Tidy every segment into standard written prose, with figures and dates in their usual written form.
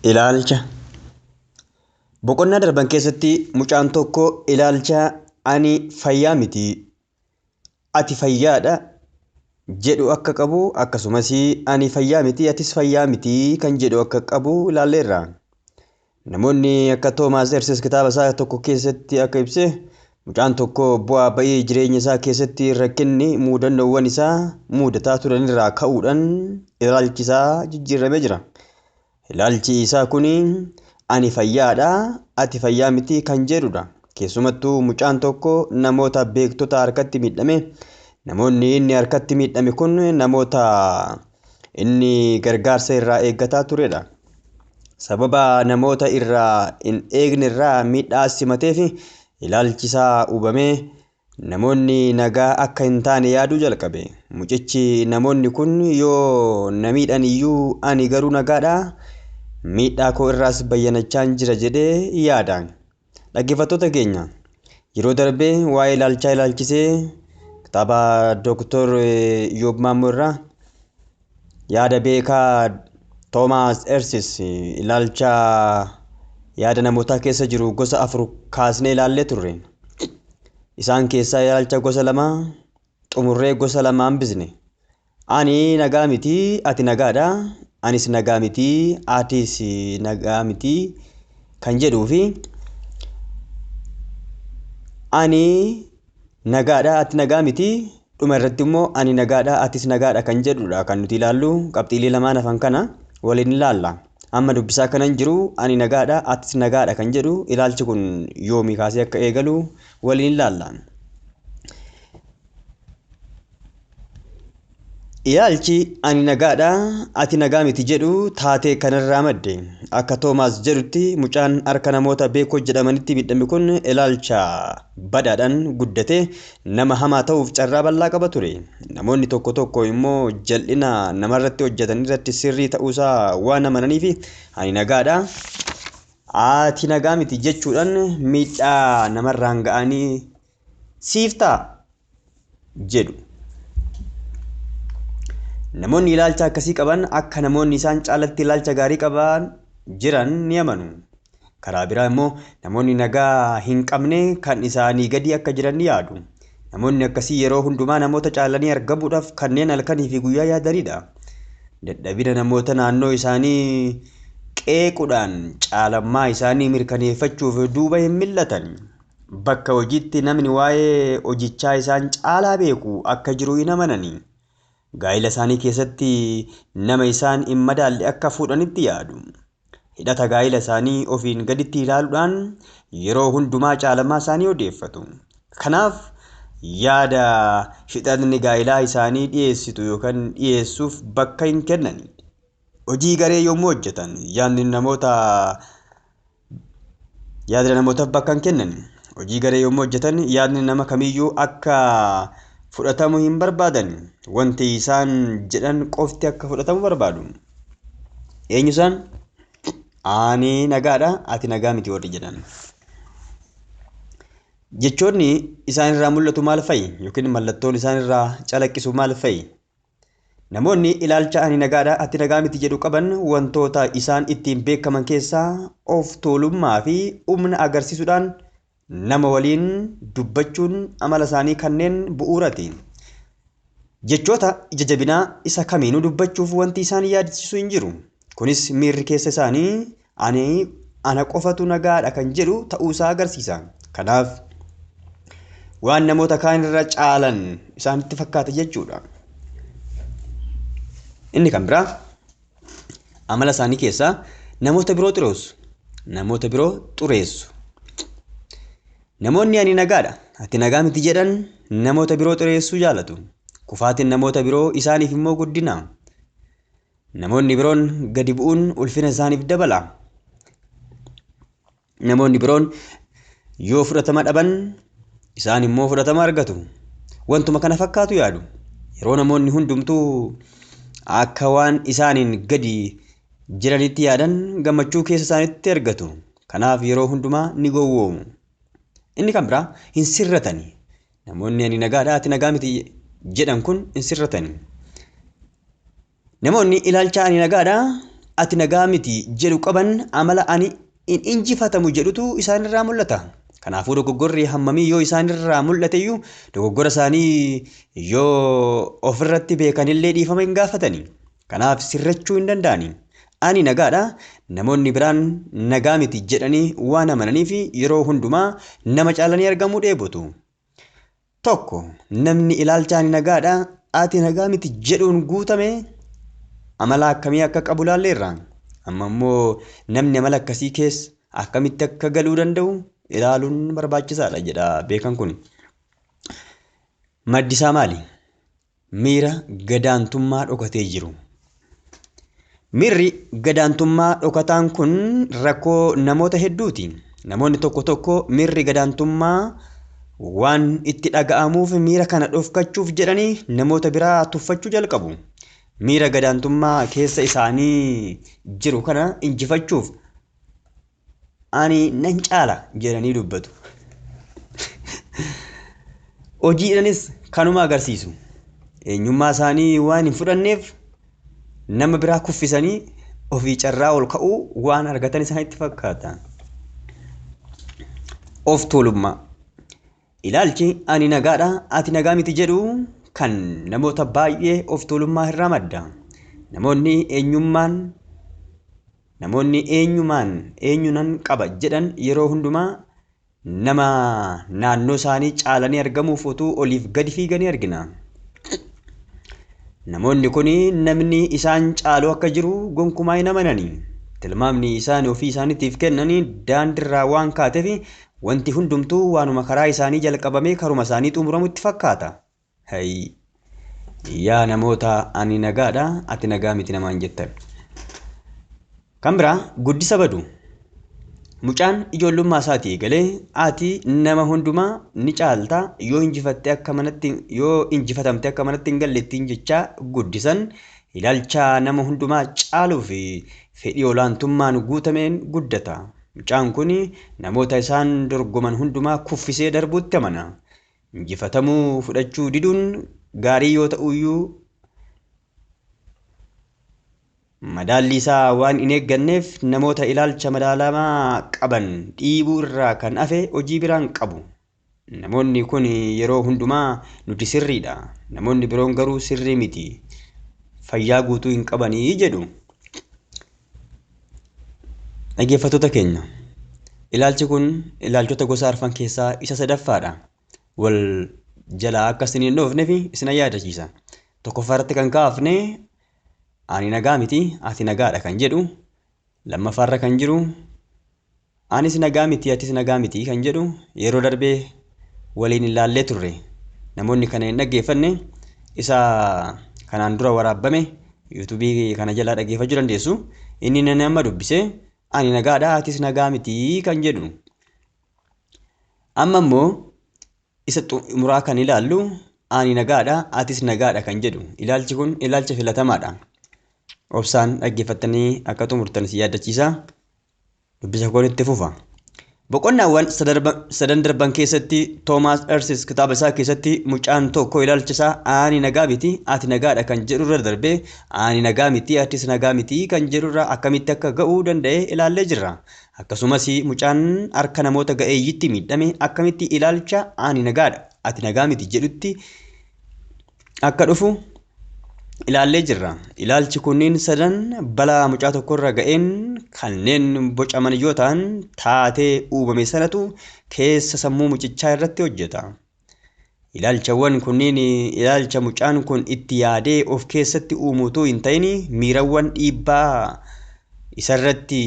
Ilaalcha Boqonnaa darban keessatti mucaan tokko ilaalcha ani fayyaa miti, ati fayyaadha jedhu akka qabu akkasumas ani fayyaa miti atis fayyaa miti kan jedhu akka qabu ilaalleerra. Namoonni akka Toomaas Erses kitaaba isaa tokko keessatti akka ibse mucaan tokko bu'aa ba'ii jireenya isaa keessatti rakkinni mudannoowwan isaa mudataa turanirraa ka'uudhaan ilaalchi isaa jijjiiramee jira. Ilaalchi isaa kun ani fayyaadha ati fayyaa miti kan jedhudha. Keessumattuu mucaan tokko namoota beektota harkatti miidhame namoonni inni harkatti miidhame kun namoota inni gargaarsa irraa eeggataa turedha. Sababa namoota irraa hin eegne irraa miidhaa simateef ilaalchi isaa hubamee namoonni nagaa akka hin taane yaaduu jalqabe. Mucichi namoonni kun yoo na miidhan iyyuu ani garuu nagaadha miidhaa koo irraas bayyanachaan jira jedhee yaada. Dhaggeeffattoota keenya yeroo darbee waa'ee ilaalchaa ilaalchisee kitaaba Dooktor Iyyoob Maammoo irraa yaada beekaa Toomaas Ersis ilaalcha yaada namootaa keessa jiru gosa afur kaasnee ilaallee turre. Isaan keessaa ilaalcha gosa lama xumurree gosa lama hambisne. Ani nagaa miti ati nagaadha. Anis nagaa miti atis nagaa miti kan jedhuu fi ani nagaadha ati nagaa miti dhuma irratti immoo ani nagaadha atis nagaadha kan jedhudha kan nuti ilaallu qabxiilee lamaan hafan kana waliin ilaalla. Amma dubbisaa kanan jiru ani nagaadha atis nagaadha kan jedhu ilaalchi kun yoomii kaasee akka eegalu waliin ilaalla. Ilaalchi ani nagaadha ati nagaa miti jedhu taatee kanarraa madde. Akka Toomaas jedhutti mucaan harka namoota beekoo jedhamanitti miidhame kun ilaalcha badaadhaan guddate nama hamaa ta'uuf carraa bal'aa qaba ture. Namoonni tokko tokko immoo jal'ina namarratti hojjetan irratti sirrii ta'uusaa waan amananiif ani nagaadha ati nagaa miti jechuudhaan miidhaa namarraan ga'anii siif ta'a jedhu. Namoonni ilaalcha akkasii qaban akka namoonni isaan caalatti ilaalcha gaarii qaban jiran ni amanu. Karaa biraa immoo namoonni nagaa hin qabne kan isaanii gadi akka jiran ni yaadu. Namoonni akkasii yeroo hundumaa namoota caalanii argamuudhaaf kanneen halkanii fi guyyaa yaadanidha. Dadhabina namoota naannoo isaanii qeequudhaan caalammaa isaanii mirkaneeffachuuf duuba hin mil'atan. Bakka hojiitti namni waa'ee hojichaa isaan caalaa beeku akka jiru hin amanani. Gaa'ila isaanii keessatti nama isaan hin madaalle akka fuudhanitti yaadu. Hidhata gaa'ila isaanii ofiin gaditti ilaaluudhaan yeroo hundumaa caalamaa isaanii odeeffatu. Kanaaf yaada hidhatni gaa'ilaa isaanii dhiyeessitu yookaan dhiyeessuuf bakka hin kennan. Hojii garee yommuu hojjetan yaadni namoota yaada namootaaf bakka hin kennan. Hojii garee yommuu hojjetan yaadni nama kamiyyuu akka fudhatamu hin barbaadan. Wanti isaan jedhan qofti akka fudhatamu barbaadu. Eenyu isaan? Ani nagaadha, ati nagaa miti warri jedhan. Jechoonni isaan irraa mul'atu maal fa'i? Yookiin mallattoon isaan irraa calaqqisu maal fa'i? Namoonni ilaalcha ani nagaadha, ati nagaa miti jedhu qaban wantoota isaan ittiin beekaman keessaa of tuulummaa fi humna agarsiisuudhaan nama waliin dubbachuun amala isaanii kanneen bu'uurati. Jechoota ija jabinaa isa kamiinuu dubbachuuf wanti isaan yaadachiisu hin jiru. Kunis miirri keessa isaanii ani ana qofatu nagaadha kan jedhu ta'uusaa agarsiisa. Kanaaf waan namoota kaan irra caalan isaanitti fakkaata jechuudha. Inni kan biraa amala isaanii keessaa namoota biroo xureessu. Namoota biroo xureessu. Namoonni ani nagaadha, ati nagaa miti jedhan namoota biroo xureessuu jaalatu. Kufaatiin namoota biroo isaaniif immoo guddina. Namoonni biroon gadi bu'uun ulfina isaaniif dabala. Namoonni biroon yoo fudhatama dhaban isaan immoo fudhatama argatu. Wantuma kana fakkaatu yaadu. Yeroo namoonni hundumtuu akka waan isaaniin gadi jiranitti yaadan gammachuu keessa isaanitti argatu. Kanaaf yeroo hundumaa ni gowwoomu. Inni kan biraa hin sirratani. Namoonni ani nagaadha ati nagaa miti jedhan kun hin sirratani. Namoonni ilaalcha ani nagaadha ati nagaa miti jedhu qaban amala ani hin injifatamu jedhutu isaanirraa mul'ata. Kanaafuu dogoggorri hammamii yoo isaanirraa mul'ate iyyuu dogoggora isaanii yoo ofirratti beekanillee dhiifama hin gaafatani. Kanaaf sirrachuu hin danda'ani. Ani nagaadha, namoonni biraan nagaa miti jedhanii waan amananiif yeroo hundumaa nama caalanii argamuu dheebotu. Tokko, namni ilaalcha ani nagaadha, ati nagaa miti jedhuun guutame amala akkamii akka qabu ilaalleerra. Amma immoo namni amala akkasii keessa akkamitti akka galuu danda'u ilaaluun barbaachisaadha jedha beekan kun. Maddi isaa maali? Miira gadaantummaa dhokatee jiru. Miirri gadaantummaa dhokataan kun rakkoo namoota hedduuti. Namoonni tokko tokko miirri gadaantummaa waan itti dhaga'amuuf miira kana dhokfachuuf jedhanii namoota biraa tuffachuu jalqabu. Miira gadaantummaa keessa isaanii jiru kana injifachuuf ani nan caala jedhanii dubbatu. Hojiidhaanis kanuma agarsiisu. Eenyummaa isaanii waan hin fudhanneef nama biraa kuffisanii ofii carraa ol ka'uu waan argatan isaanitti fakkaata. Of tuulummaa. Ilaalchi ani nagaadha, ati nagaa miti jedhu kan namoota baay'ee of tuulummaa irraa madda. Namoonni eenyumaan eenyunan qaba jedhan yeroo hundumaa nama naannoo isaanii caalanii argamuuf utuu oliif gadi fiiganii argina. Namoonni kun namni isaan caalu akka jiru gonkumaa hin amanani. Tilmaamni isaan ofii isaaniitiif kennanii daandiirraa waan kaateef wanti hundumtuu waanuma karaa isaanii jalqabamee karuma isaanii xumuramutti fakkaata. Hayii! Yaa namoota ani nagaadha, ati nagaa miti namaan jettan. Kan biraa guddisa badu. Mucaan ijoollummaa isaatii eegalee ati nama hundumaa ni caalta, yoo injifatamte akka manatti hin galle ittiin jechaa guddisan ilaalcha nama hundumaa caaluu fi fedhii olaantummaan guutameen guddata. Mucaan kun namoota isaan dorgoman hundumaa kuffisee darbuutti amana. Injifatamuu fudhachuu diduun gaarii yoo ta'uyyuu madaalli isaa waan hin eegganneef namoota ilaalcha madaalamaa qaban dhiibuu irraa kan hafe hojii biraan qabu. Namoonni kun yeroo hundumaa nuti sirriidha, namoonni biroon garuu sirrii miti, fayyaa guutuu hin qabanii jedhu. Dhaggeeffattoota keenya, ilaalchi kun ilaalchota gosa arfan keessaa isa sadaffaadha. Wal jalaa akka isin hin dhoofneef isin yaadachiisa. Tokkoffaa irratti kan kaafne ani nagaa miti, ati nagaadha kan jedhu. Lammaffaarra kan jiru anis nagaa miti, atis nagaa miti kan jedhu yeroo darbee waliin ilaallee turre. Namoonni kana hin dhaggeeffanne isa kanaan dura waraabbame yuutuubii kana jalaa dhaggeeffachuu dandeessu. Inni nani amma dubbise ani nagaadha, atis nagaa miti kan jedhu. Amma immoo isa xumuraa kan ilaallu ani nagaadha, atis nagaadha kan jedhu. Ilaalchi kun ilaalcha filatamaadha. Obsaan dhaggeeffattanii akka xumurtan si yaadachiisa. Dubbisa koon itti fufa. Boqonnaawwan sadan darban keessatti Toomaas Ersis kitaaba isaa keessatti mucaan tokko ilaalcha isaa ani nagaa miti, ati nagaadha kan jedhurra darbee ani nagaa miti, atis nagaa miti kan jedhurra akkamitti akka ga'uu danda'e ilaallee jirra. Akkasumas mucaan harka namoota ga'eeyyitti miidhame akkamitti ilaalcha ani nagaadha, ati nagaa miti jedhutti akka dhufu ilaallee jirra. Ilaalchi kunniin sadan balaa mucaa tokkorra ga'een kanneen bocaman yoo ta'an taatee uumame sanatu keessa sammuu mucichaa irratti hojjeta. Ilaalchawwan kunniin ilaalcha mucaan kun itti yaadee of keessatti uumu utuu hin ta'in miirawwan dhiibbaa isarratti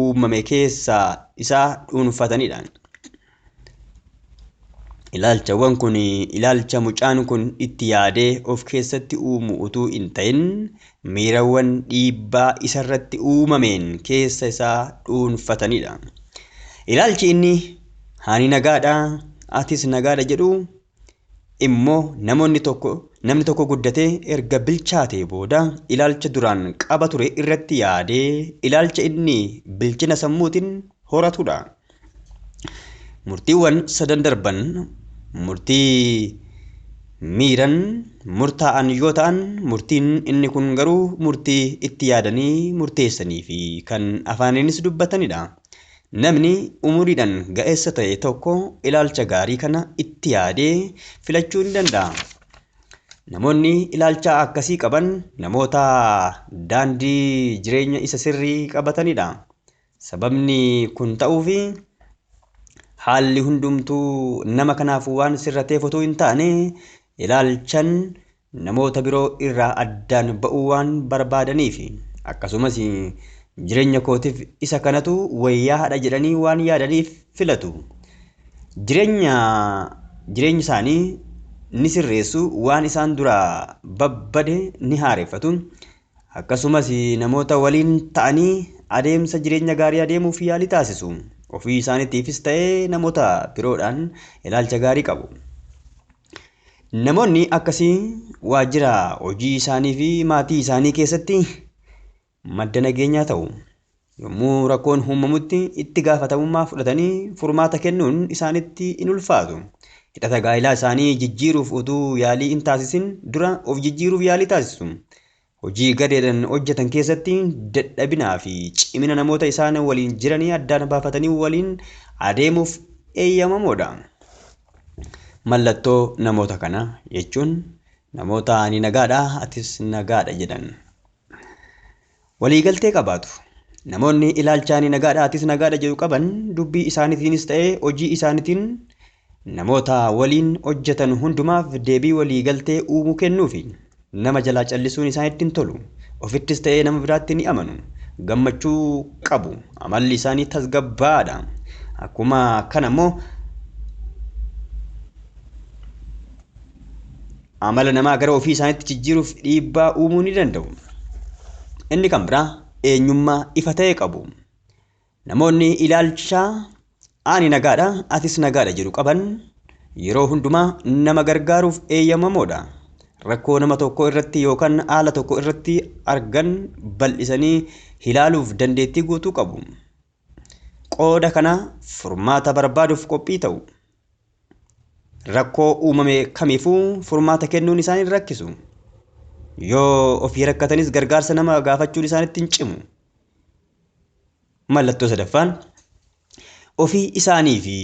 uumame keessaa isaa dhuunfatanidha. Ilaalchawwan kun ilaalcha mucaan kun itti yaadee of keessatti uumu utuu hin ta'in miirawwan dhiibbaa isarratti uumameen keessa isaa dhuunfatanidha. Ilaalchi inni ani nagaadha, atis nagaadha jedhu immoo namni tokko guddatee erga bilchaatee booda ilaalcha duraan qaba ture irratti yaadee ilaalcha inni bilchina sammuutiin horatudha. Murtiiwwan sadan darban murtii miiran murtaa'an yoo ta'an, murtiin inni kun garuu murtii itti yaadanii murteessanii fi kan afaaniinis dubbatanidha. Namni umuriidhaan ga'eessa ta'e tokko ilaalcha gaarii kana itti yaadee filachuu ni danda'a. Namoonni ilaalcha akkasii qaban namoota daandii jireenya isa sirrii qabatanidha. Sababni kun ta'uufi haalli hundumtuu nama kanaaf waan sirrateef otoo hin taane, ilaalchan namoota biroo irraa addaan ba'uu waan barbaadaniif, akkasumas jireenya kootiif isa kanatu wayyaadha jedhanii waan yaadaniif filatu. Jireenya isaanii ni sirreessu, waan isaan duraa babbade ni haareffatu. Akkasumas namoota waliin ta'anii adeemsa jireenya gaarii adeemuuf yaalii taasisu. Ofii isaaniitiifis ta'ee namoota biroodhaan ilaalcha gaarii qabu. Namoonni akkasii waajjira hojii isaanii fi maatii isaanii keessatti madda nageenyaa ta'u. Yommuu rakkoon uumamutti itti gaafatamummaa fudhatanii furmaata kennuun isaanitti hin ulfaatu. Hidhata gaa'ilaa isaanii jijjiiruuf utuu yaalii hin taasisin dura of jijjiiruuf yaalii taasisu. Hojii gareedhaan hojjetan keessatti dadhabinaa fi cimina namoota isaan waliin jiranii addaan baafatanii waliin adeemuuf eeyyamamoodha. Mallattoo namoota kanaa jechuun namoota ani nagaadha atis nagaadha jedhan. Waliigaltee qabaatu. Namoonni ilaalcha ani nagaadha atis nagaadha jedhu qaban dubbii isaaniitiinis ta'ee hojii isaaniitiin namoota waliin hojjetan hundumaaf deebii waliigaltee uumuu kennuufi nama jalaa callisuun isaanitti hin tolu. Ofittis ta'ee nama biraatti ni amanu. Gammachuu qabu. Amalli isaanii tasgabbaadha. Akkuma kana immoo amala namaa gara ofii isaaniitti jijjiiruuf dhiibbaa uumuu ni danda'u. Inni kan biraa eenyummaa ifa ta'e qabu. Namoonni ilaalcha ani nagaadha atis nagaadha jedhu qaban yeroo hundumaa nama gargaaruuf eeyyamamoodha. Rakkoo nama tokko irratti yookaan haala tokko irratti argan bal'isanii ilaaluuf dandeettii guutuu qabu. Qooda kana furmaata barbaaduuf qophii ta'u. Rakkoo uumame kamiifuu furmaata kennuun isaan hin rakkisu. Yoo ofii rakkatanis gargaarsa nama gaafachuun isaanitti hin cimu. Mallattoo sadaffaan ofii isaanii fi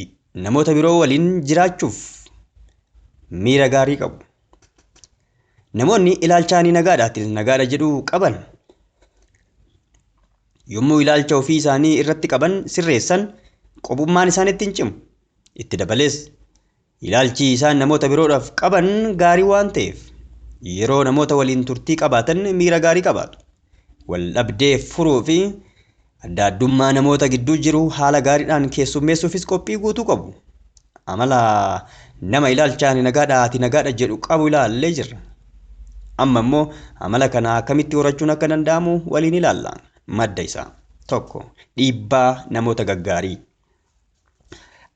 namoota biroo waliin jiraachuuf miira gaarii qabu. Namoonni ilaalcha ani nagaadha atis nagaadha jedhu qaban yommuu ilaalcha ofii isaanii irratti qaban sirreessan qobummaan isaanitti hin cimu. Itti dabalees ilaalchi isaan namoota biroodhaaf qaban gaarii waan ta'eef yeroo namoota waliin turtii qabaatan miira gaarii qabaatu. Wal dhabdee furuu fi adda addummaa namoota gidduu jiru haala gaariidhaan keessummeessuufis qophii guutuu qabu. Amala nama ilaalcha ani nagaadha ati nagaadha jedhu qabu ilaallee jirra. Amma immoo amala kana akkamitti horachuun akka danda'amu waliin ilaalla. Madda isaa tokko, dhiibbaa namoota gaggaarii.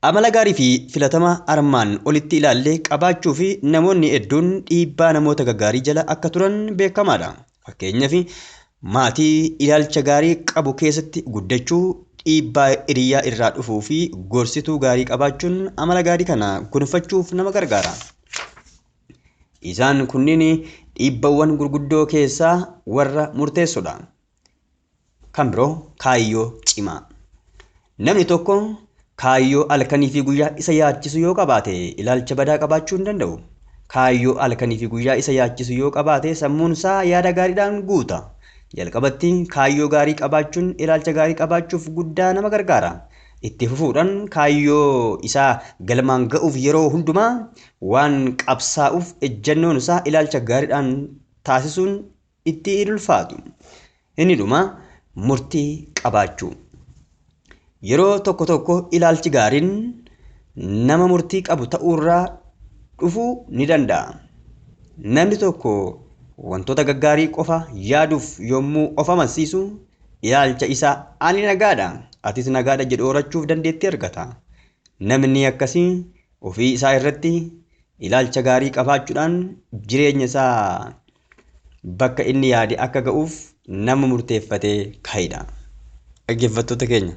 Amala gaarii fi filatama armaan olitti ilaallee qabaachuu fi namoonni hedduun dhiibbaa namoota gaggaarii jala akka turan beekamaadha. Fakkeenyaaf maatii ilaalcha gaarii qabu keessatti guddachuu, dhiibbaa hiriyaa irraa dhufuu fi gorsituu gaarii qabaachuun amala gaarii kana gonfachuuf nama gargaara. Isaan kunniin dhiibbawwan gurguddoo keessaa warra murteessudha. Kan biroo kaayyoo cimaa. Namni tokko kaayyoo halkanii fi guyyaa isa yaachisu yoo qabaate ilaalcha badaa qabaachuu hin danda'u. Kaayyoo halkanii fi guyyaa isa yaachisu yoo qabaate sammuun isaa yaada gaariidhaan guuta. Jalqabatti kaayyoo gaarii qabaachuun ilaalcha gaarii qabaachuuf guddaa nama gargaara. Itti fufuudhaan kaayyoo isaa galmaan ga'uuf yeroo hundumaa waan qabsaa'uuf ejjennoon isaa ilaalcha gaariidhaan taasisuun itti ulfaatu. Inni dhuma murtii qabaachuu. Yeroo tokko tokko ilaalchi gaariin nama murtii qabu ta'uurraa dhufuu ni danda'a. Namni tokko wantoota gaggaarii qofa yaaduuf yommuu of amansiisu ilaalcha isaa ani nagaadha atis nagaadha jedhu horachuuf dandeettii argata. Namni akkasii ofii isaa irratti ilaalcha gaarii qabaachuudhaan jireenya isaa bakka inni yaade akka ga'uuf nama murteeffatee ka'edha. Dhaggeeffattoota keenya,